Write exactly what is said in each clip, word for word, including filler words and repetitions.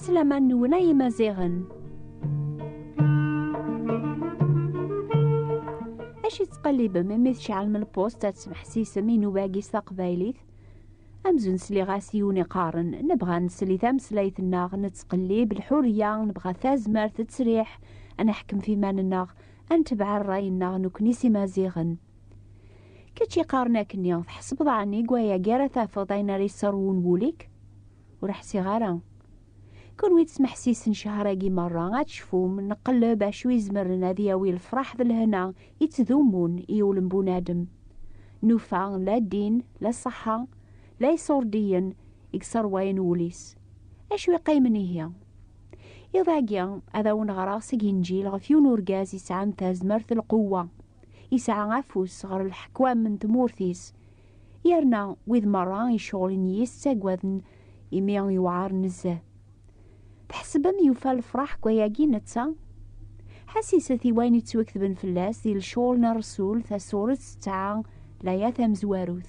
Slama-nwen ay Imaziɣen. Acu tettqellibem imi tceɛlem lpust ad tesmeḥsisem i nnuba-agi s taqbaylit? Amzun sliɣ-as i yiwen iqqaren, nebɣa ad nsel i tameslayt-nneɣ, nettqellib lḥurya, nebɣa tazmert, ttesriḥ, ad neḥkem f iman-nneɣ, ad netbeɛ ṛṛay-nneɣ nekkni s Imaziɣen. Kečč iqqaren akkenni, tḥesbeḍ ɛni deg wayagi ara tafeḍ ayen ara yesserwun wul-ik? Ur ḥsiɣ ara. Kunwi tesmeḥsisem ccher-agi merra, ad tecfum, nqelleb acu izemren ad yawi lefraḥ d lehna yettdumun i wul n bunadem. Nufa la ddin, la ṣṣeḥḥa, la iṣurdiyen i yesserwayen wul-is. Acu iqqimen ihi? Iḍ-agi, ad awen-ɣreɣ seg Inǧil ɣef yiwen urgaz yesɛan tazmert, lqewwa. Yesɛa afus ɣer leḥkwam n tmurt-is, yerna wid merra iceɣlen yis ttaggaden imi yewɛer nezzeh. Tḥesbem yufa lefraḥ deg wayagi netta? Ḥassiset i wayen yettwaketben fell-as di lecɣel n Rrsul, tasuret tesɛa, laya tamezwarut.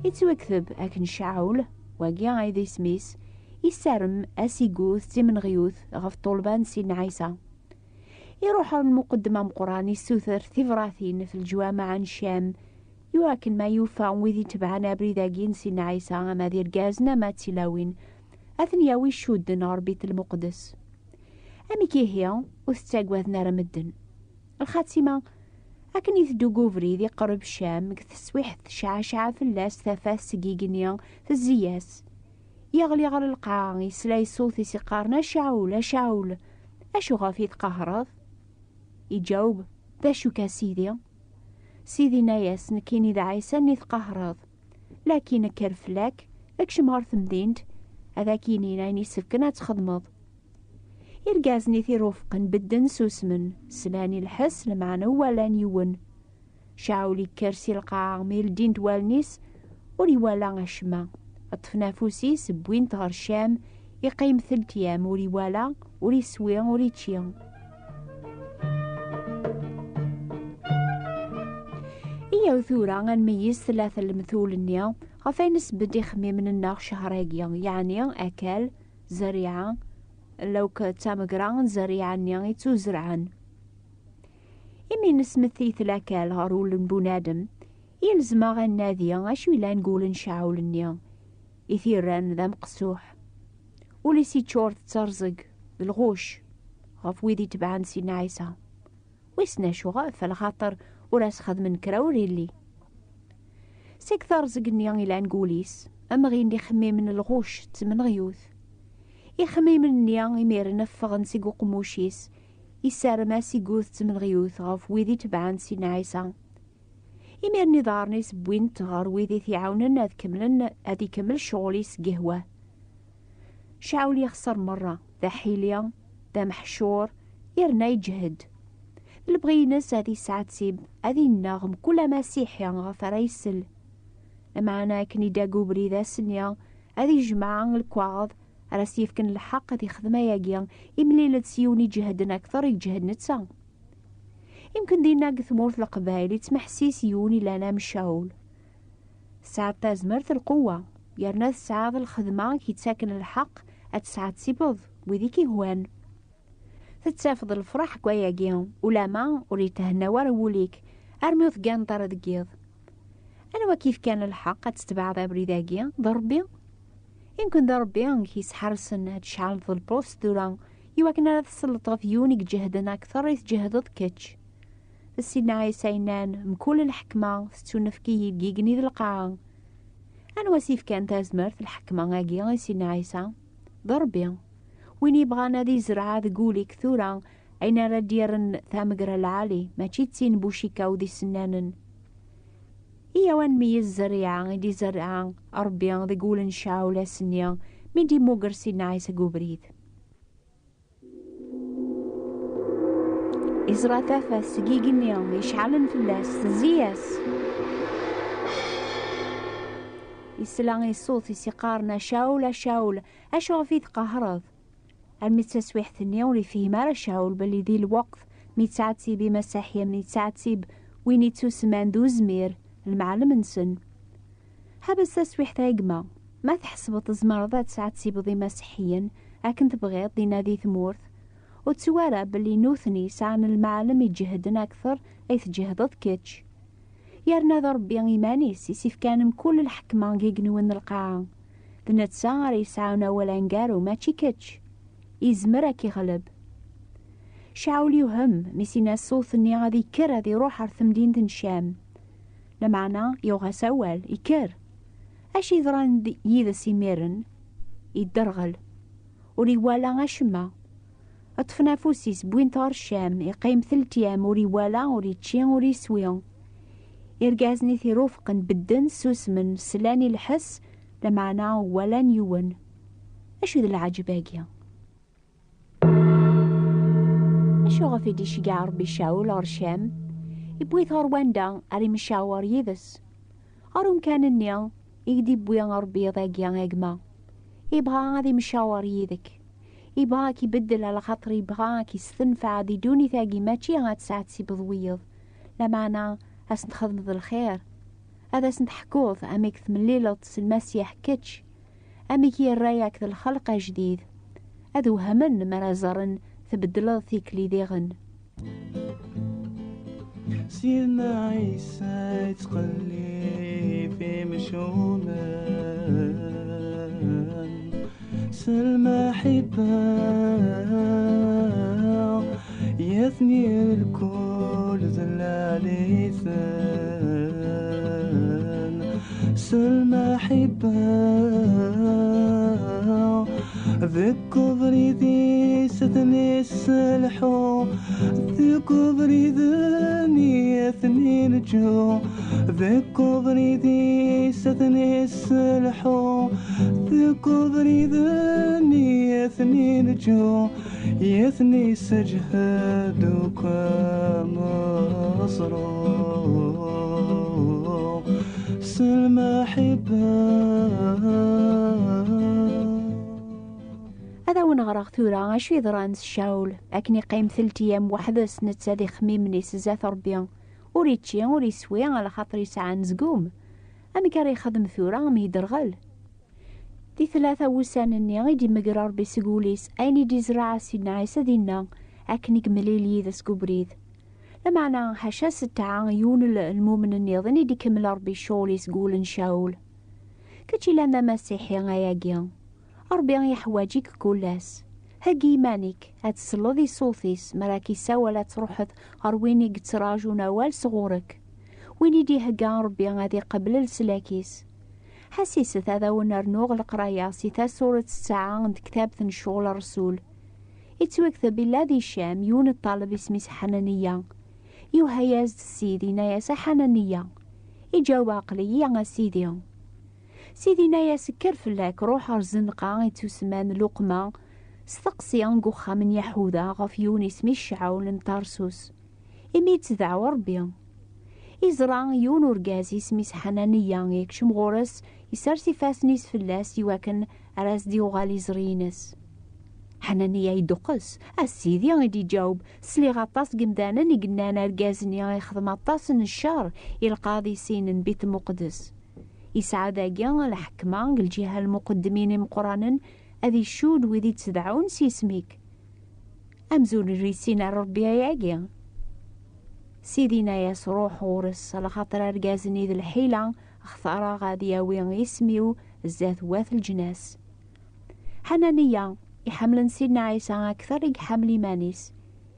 Yettwakteb akken Caɛul, wagi ay d isem-is, yessarem asigud d timenɣyut ɣef ṭṭulba n Sidna Ɛisa. Iruḥ ɣer lmuqeddem ameqqran, issuter tibratin f leǧwameɛ n Cam, iwakken ma yufa wid itebɛen abrid-agi n Sidna Ɛisa, ama d irgazen ama d tilawin, ad ten-yawi cudden ɣer Bit Lmuqdes. Amek ihi ur tettaggaden ara medden? Lxatima, akken iteddu deg ubrid iqerreb Cam, deg teswiḥt tecɛacɛa fell-as tafat seg igenni, tezzi-yas. Yeɣli ɣer lqaɛa, yesla i ṣṣut-is iqqaren: "A Caɛul, a Caɛul, acuɣef i tqehhreḍ?" Iǧaweb: "D acu-k a Sidi?" Sidi inna-yas: "Nekkini d Ɛisa-nni tqehhreḍ. Lakin kker fell-ak, kcem ɣer temdint, ad ak-inin ayen isefken ad txedmeḍ." Irgazen i t-irufqen bedden susmen, slan i lḥess, lameɛna ur walan yiwen. Caɛul ikker si lqaɛa, mi ldint wallen-is, ur iwala acemma. Ṭṭfen afus-is, wwin-t ɣer Cam, iqqim telt yam, ur iwala, ur iswi, ur ičči. Iyaw tura ad nmeyyez tlata n lemtul-nni ɣef ayen nesbedd ixemmimen-nneɣ ccher-agi, yeɛni akal, zerriɛa, lawk d tamegra n zerriɛa-nni i ttuzerɛen. Imi nesmetti-t lakal ɣer wul n bunadem, yelzem-aɣ ad nadi acu yellan deg wul n Caɛul-nni i t-irran d ameqsuḥ. Ul-is yeččur d terẓeg d lɣuc ɣef wid itebɛen Sidna Ɛisa. Wissen acuɣef, lxaṭer ur as-xedmen kra ur illi. Seg terẓeg-nni ilan deg wul-is, amɣin ixemmimen lɣuc d tmenɣyut. Ixemmimen-nni imiren ffɣen seg uqemmuc-is, isarem asigud d tmenɣyut ɣef wid itebɛen Sidna Ɛisa. Imiren iḍarren-is wwin-t ɣer wid i t-iɛawnen ad kemmlen, ad ikemmel ccɣel-is deg ihwa. Caɛul yexṣer merra, d aḥili, d ameḥcur, yerna iǧhed. D lebɣi-ines ad isɛettib, ad inneɣ mkul amasiḥi ɣef ara isel. Lameɛna akken idda deg ubrid ass-nni, ad ijmeɛ lekwaɣeḍ ara s-yefken lḥeqq ad ixdem ayagi, imlil-d s yiwen iǧehden akteṛ i iǧehd netta. Imken dinna deg tmurt Leqbayel ittmeḥsis yiwen ilan am Caɛul. Tesɛiḍ tazmert, lqewwa, yerna tesɛiḍ lxedma i k-ittaken lḥeqq ad tesɛettibeḍ wid i k-ihwan. Tettafeḍ lefraḥ deg wayagi, ulama ur yethenna wara wul-ik, armi ur tganeḍ ara deg yiḍ. Anwa k-ifkan lḥeqq ad tetbeɛeḍ abrid-agi? D Ṛebbi? Imken d Ṛebbi i k-isḥersen ad tceɛleḍ lpust tura, iwakken ara tselleṭ ɣef yiwen i iǧehden akteṛ i tǧehdeḍ kečč. D Sidna Ɛisa yennan: "Mkul lḥekma tettunefk-iyi deg igenni d lqaɛa." Anwa s-ifkan tazmert, lḥekma-agi i Sidna Ɛisa? D Ṛebbi. Win yebɣan ad izreɛ deg wul-ik tura ayen ara d-yerren tamegra lɛali, mačči d tin bucikaw d isennanen. Iyaw ad nmeyyez zzerriɛa i d-izerreɛ Ṛebbi deg wul n Caɛul ass-nni mi d-immuger Sidna Ɛisa deg ubrid. Iẓra tafat seg igenni iceɛlen fell-as, tezzi-yas. Isla i ṣṣut-is iqqaren: "A Caɛul, a Caɛul, acuɣef i tqehhreḍ?" Armi d taswiḥt-nni ur ifhim ara Caɛul belli di lweqt mi yettɛettib imasiḥiyen, yettɛettib win ittusemman d uzmir, lmeɛlem-nsen. Ḥbes taswiḥt a gma, ma tḥesbeḍ tzemreḍ ad tesɛedsibeḍ imasiḥiyen akken tebɣiḍ dinna di tmurt, ur tttu ara belli nutni sɛan lmeɛlem iǧehden akter ay tǧehdeḍ kečč. Yerna d Ṛebbi iman-is i s-ifkan mkul lḥekma deg igenwen n lqaɛa. D netta ara yesɛun awal aneggaru, mačči kečč. Izmer ad k-iɣleb. Caɛul yuhem mi s-yenna ṣṣut-nni ad ikker ad iruḥ ar temdint n Cam. Lameɛna yuɣ-as awal, ikker. Acu yeḍran d-, yid-s imiren? Idderɣel. Ur iwala acemma. Ṭṭfen afus-is, wwin-t ɣer Cam, iqqim teltyam, ur iwala, ur ičči, ur iswi. Irgazen i t-irufqen bedden, ssusmen, slan i lḥess, lameɛna ur walan yiwen. Acu d lɛaǧeb-agi? Acuɣef i d-iceggeɛ Ṛebbi Caɛul ɣer Cam? Iwwi-t ɣer wanda ara imcawer yid-s. Ɣer umkan-nni i d-iwwi Ṛebbi iḍ-agi a gma. Ibɣa ad imcawer yid-k. Ibɣa ad k-ibeddel, alaxaṭer ibɣa ad k-istenfeɛ di ddunit-agi, mačči ad tesɛedsibeḍ wiyeḍ. Lameɛna ad sen-txedmeḍ lxir. Ad asen-teḥkuḍ amek temliliḍ s Lmasiḥ kečč, amek yerra-yak d lxelq ajdid. Ad wehmen mi ara ẓren tbeddleḍ tikli diɣen. Sidna Ɛisa yettqellib imcumen s lmaḥibba, yatni lkul d lɛali-ten s lmaḥibba. Deg ubrid-is ad ten-isselḥu, deg ubrid-nni ad ten-inǧu, deg ubrid-is ad ten-isselḥu, deg ubrid-nni ad ten-inǧu, ad ten-isseǧhed akk ameẓru s lmaḥibba. Ad awen-ɣreɣ tura acu yeḍran s Caɛul, akken iqqim teltiyam weḥd-s, netta d ixemmimen-is zdat Ṛebbi. Ur ičči, ur iswi, alaxaṭer yesɛa anezgum. Amek ara yexdem tura mi yedderɣel? Di tlata wussan-nni i d-imegger Ṛebbi seg wul-is ayen i d-izreɛ Sidna Ɛisa dinna, akken i yemlil yid-s deg ubrid. Lameɛna, ḥaca setta, yiwen l-, lmumen nniḍen i d-ikemmel Ṛebbi ccɣel-is deg wul n Caɛul. Kečč ilan d amasiḥi ayagi. Ṛebbi iḥwaǧ-ik kul ass. Heggi iman-ik, ad tesleḍ i ṣṣut-is, mi ara k-isawal ad truḥeḍ ɣer win i yettraǧun awal sɣur-k. Win i d-ihegga Ṛebbi ad iqebl leslak-is. Ḥassiset ad awen-rnuɣ leqraya si tasuret tesɛa n tektabt n Ccɣel Ṛṛsul. Ittwakteb illa di Cam yiwen n ṭṭaleb isem-is Ḥananiya. Yuha-yas-d Ssid, inna-yas: "A Ḥananiya!" Iǧaweb: "Aql-iyi, a Sidi." Sidi inna-yas: "Kker fell-ak, ruḥ ɣer zenqa ittusemman Luqma, steqsi deg uxxam n Yaḥuda ɣef yiwen isem-is Caɛul n Tarsus, imi yettdeɛwa Ṛebbi." Iẓra yiwen urgaz isem-is Ḥananiya, ikcem ɣur-s, isers ifassen-is fell-as iwakken ara as-d-yuɣal iẓri-ines. Ḥananiya iduqqes. "A Sidi," i d-iǧaweb, "sliɣ aṭas n yemdanen i yennan argaz-nni ixdem aṭas n ccer i lqaḍisin n Bit Muqdes. Isɛa dagi lḥekma deg lǧiha n lmuqeddmin imeqqranen ad icudd wid ittedɛun s yisem-ik. Amzun ur yessin ara Ṛebbi ayagi." Sidi inna-yas: "Ruḥ ɣur-s, alaxaṭer argaz-nni d lḥila, xtareɣ ad yawi isem-iw zdat wat leǧnas." Ḥananiya, iḥemmlen Sidna Ɛisa akter i iḥemmel iman-is,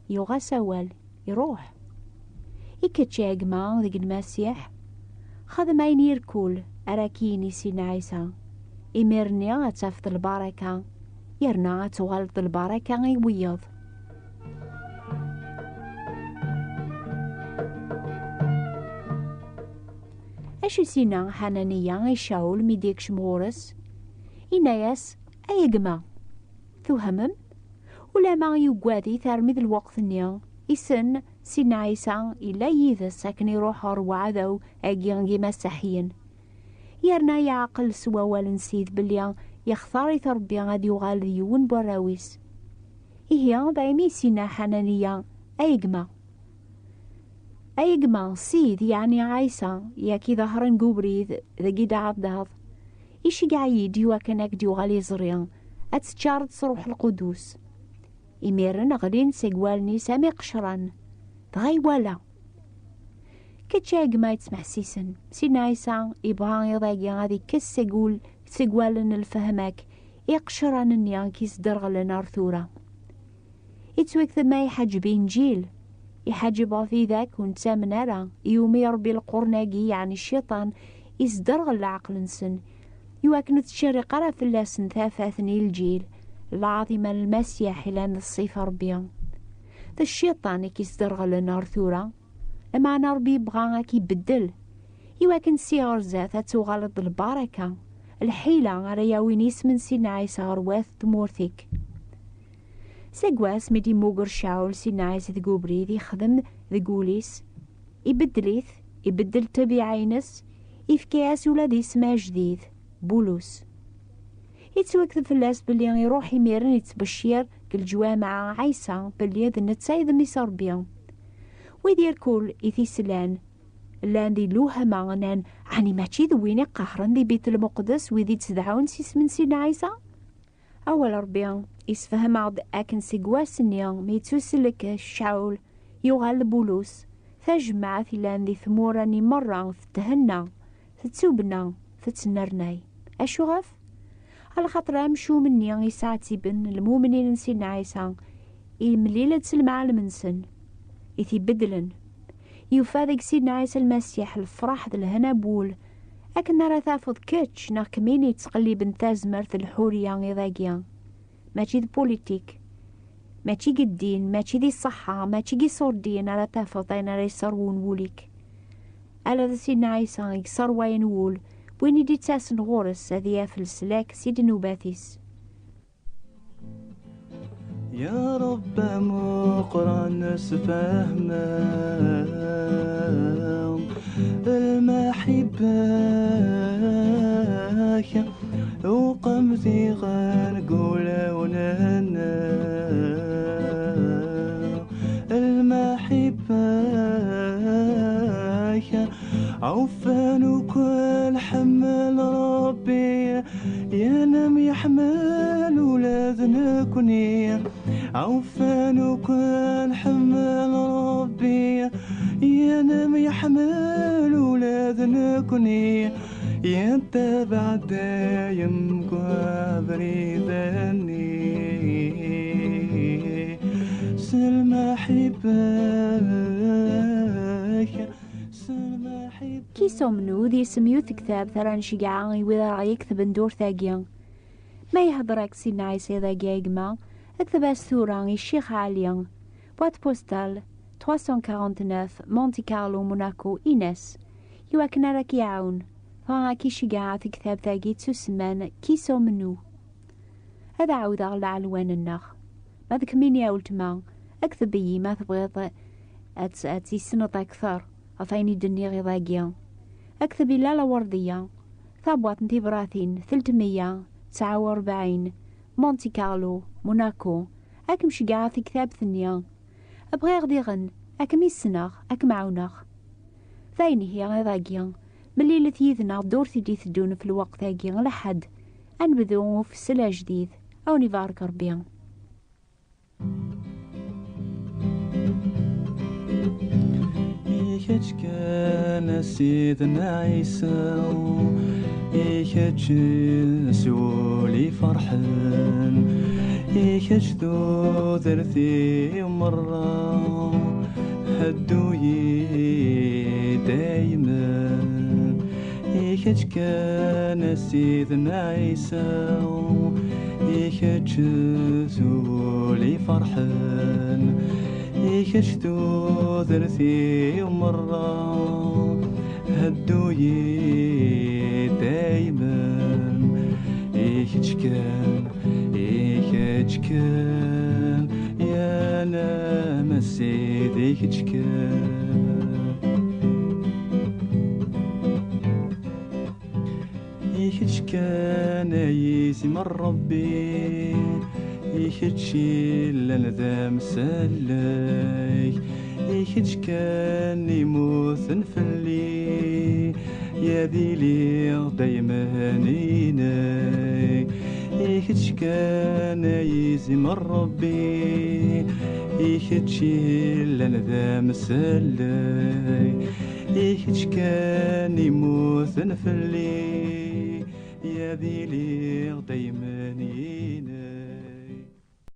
yuɣ-as awal, iruḥ. I kečč a gma deg Lmasiḥ, xdem ayen irkul ara k-yini Sidna Ɛisa. Imir-nni ad tafeḍ lbaraka, yerna ad tuɣaleḍ d lbaraka i wiyeḍ. Acu s-yenna Ḥananiya i Caɛul mi d-yekcem ɣur-s? Inna-yas: "Ay gma, twehmem? Ulama yuggad-it armi d lweqt-nni, issen Sidna Ɛisa illa yid-s akken iruḥ ɣer uɛdaw-agi n yimasiḥiyen. Yerna yeɛqel s wawal n Ssid belli yextar-it Ṛebbi ad yuɣal d yiwen n warraw-is. Ihi, daymi i s-yenna Ḥananiya: Ay gma." Ay gma, Sid, yeɛni Ɛisa, yak iḍehren deg ubrid deg i d-ɛeddaḍ, iceggeɛ-iyi-d i wakken ad k-d-yuɣal iẓri, ad teččareḍ s Ṛuḥ Lqudus. Imiren ɣlin seg wallen-is am iqecran, dɣa iwala. Kečč ay gma yettmeḥsisen, Sidna Ɛisa ibɣa iḍ-agi ad ikkes seg ul, seg wallen n lfehma-k iqecran-nni i k-isderɣlen ar tura. Ittwaktem ma iḥaǧeb Inǧil, iḥaǧeb ɣef idak ur nettamen ara, iwumi Ṛebbi lqurn-agi, yeɛni Cciṭan, isderɣel leɛqel-nsen, iwakken ur tettcerriq ara fell-asen tafat n Inǧil, lɛaḍima n Lmasiḥ ilan d ṣṣifa Ṛebbi. D Cciṭan i k-isderɣlen ar tura, lameɛna Ṛebbi yebɣa ad k-ibeddel, iwakken si ɣer zdat ad tuɣaleḍ d lbaraka, lḥila ara yawin isem n Sidna Ɛisa ɣer wat tmurt-ik. Seg wass mi d-immuger Caɛul Sidna Ɛisa deg ubrid, ixdem deg wul-is, ibeddel-it, ibeddel ṭṭabiɛa-ines, ifka-yas ula d isem ajdid, Bulus. Ittwakteb fell-as belli iruḥ imiren ittbeccir deg leǧwameɛ Ɛisa belli d netta i d mmi-s Ṛebbi. Wid irkul i t-islan, llan di lewhama, nnan, ɛni mačči d win iqehren di Bit Lmuqdes wid ittedɛun s isem n Sidna Ɛisa? Awal Ṛebbi isefhem-aɣ-d akken seg wass-nni mi yettusellek Caɛul, yuɣal d Bulus, tajmaɛt yellan di tmura-nni merra tethenna, tettubna, tettnernay. Acuɣef? Alaxaṭer amcum-nni yesɛettiben lmumnin n Sidna Ɛisa, imlil-d s lemɛalem-nsen, i t-ibeddlen. Yufa deg Sidna Ɛisa Lmasiḥ lefṛaḥ d lehna n wul, akken ara tafeḍ kečč neɣ kemmini yettqelliben tazmert d lḥuriya iḍ-agi. Mačči d politik, mačči deg ddin, mačči di ṣṣeḥḥa, mačči deg iṣurdiyen ara tafeḍ ayen ara yesserwun wul-ik. Ala d Sidna Ɛisa i yesserwayen wul, win i d-ittasen ɣur-s ad yaf leslak si ddnubat-is. يا رب مقرن سفهمه المحبة وقم ذي غنقول وننا المحبة عفان وكل حمل ربي ينم يحمل ولاد نكني عفان وكل حمل ربي ينم يحمل ولاد نكني يتبع دايم قبري ذني سلمى حبك سلمى حبك Qui sommes-nous d isem n yiwet tektabt ara nceggeɛ i wid ara ɣ-iketben ddurt-agi. Ma ihedder-ak Sidna Ɛisa iḍ-agi a gma, kteb-as tura i Ccix Ɛli, boîte postale trois cent quarante-neuf, Monte Carlo, Monaco, ines, iwakken ara k-iɛawen, dɣa ad k-iceggeɛ ɣer tektabt-agi ttusemman Qui sommes-nous? Ad ɛawdeɣ lɛelwan-nneɣ. Ma d kemmini a weltma, kteb-iyi ma tebɣiḍ ad, ad tissneḍ akteṛ ɣef ayen i d-nniɣ iḍ-agi. Kteb i Lalla Werdiya, tabwaṭ n tibratin, telt meyya tesɛa u rebɛin, Monte Carlo, Monaco, ad kem-ceggɛeɣ ɣer tektabt-nni. Bɣiɣ diɣen ad kem-issneɣ, ad kem-ɛawneɣ. D ayen ihi iḍ-agi, mlilet yid-neɣ ddurt i d-iteddun f lweqt-agi n lḥedd. Ad nebdu ufessel ajdid, a wen-ibarek Rebbi. I kečč kan a Sidna Ɛisa, i kečč s wul iferḥen, i kečč tudert-iw merra, heddu-yi daymen. I kečč kan a Sidna Ɛisa, i kečč s wul iferḥen, i kečč tudert-iw merra, heddu-yi daymen. I kečč kan, i kečč kan, ya nam a Sidi, i kečč kan. I kečč kan ay izem n Ṛebbi, i kečč i llan d amsallek, i Kečč kan imuten fell-i, ad iliɣ daymen inek. I kečč kan ay izimer Rebbi, i kečč i yellan d amsellay. I kečč kan imuten fell-i, ad iliɣ daymen inek.